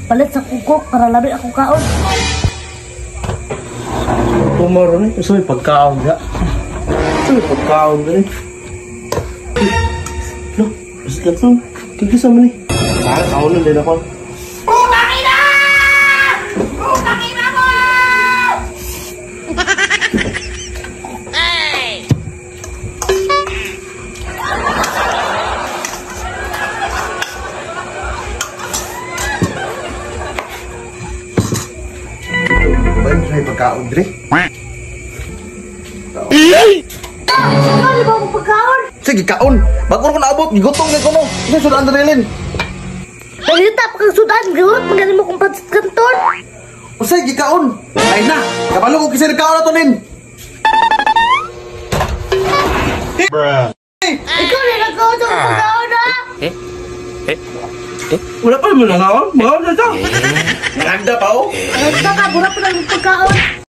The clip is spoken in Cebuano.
Palit sa kukok para labi akong kaon. Tumaro ni, gusto may pagkaon ga. Gusto may pagkaon ga eh. Lo, basta kanton. Kikisa man eh. Ah, kaonon din ako. Putang ina mo! Hey! May pagkaon dire. Ano ba akong pagkaon? Sige, kaon. Bago ko naabot, gigutom kay kuno. Kasi sudan rilin. Nagita pa kang sudan, gawin magaling mo kong pansit kanton. Usay gikaon. Ay na, kabalo ko kisir kaon na to nin. Bruh. Ikaw na nagkaon sa akong pagkaon ha? Wala pa mo na kaon? Mga na ta. Nangagda pa oh. Nagta ka, bura pa lang yung pagkaon.